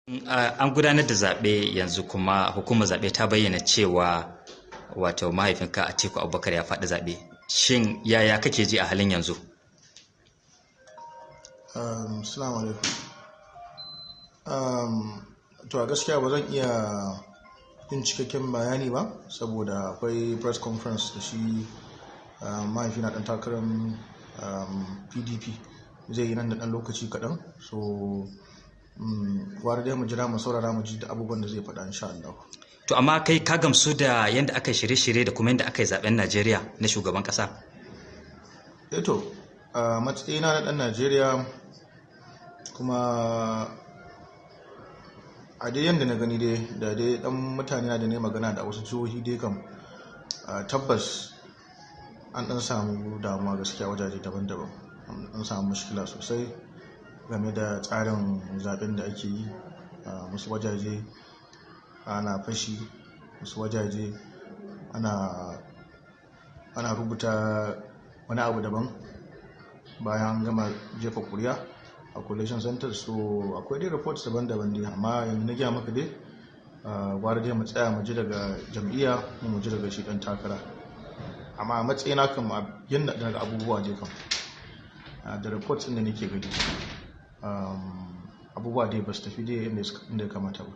An gudanar da zaɓe yanzu, kuma hukumar zaɓe ta bayyana cewa wato mahaifinka Atiku Abubakar ya faɗi zaɓe. Shin yaya kake ji a halin yanzu? Assalamu alaikum. To, a gaskiya ba zan iya yin cikakken bayani ba saboda akwai press conference da shi mahaifina ɗan takarar PDP zai yi nan da ɗan lokaci kaɗan. So gwara dai mu jira, mu saurara, mu ji da abubuwan da zai faɗa, insha Allah. To, amma kai ka gamsu da yadda aka yi shirye-shirye da kuma yadda aka yi zaben Najeriya na shugaban ƙasa? Eh to, a matsayina na ɗan Najeriya, kuma a dai yadda na gani dai da dai ɗan mutane na da ne magana da wasu jihohi dai kam, tabbas an ɗan samu damuwa gaskiya wajaje daban-daban. An samu mushkila sosai game da tsarin zaben da ake yi. A wasu wajaje ana fashi, wasu wajaje ana rubuta wani abu daban bayan an gama jefa kuri'a a collation center. So akwai dai reports daban-daban dai, amma yanzu na gaya maka dai, gwara dai mu tsaya mu ji daga jam'iyya, mu ji daga shi dan takara. Amma a matsayina kam, yadda daga abubuwa je kam da reports ɗin da nake gani, abubuwa dai ba su tafi dai inda ya kamata ba.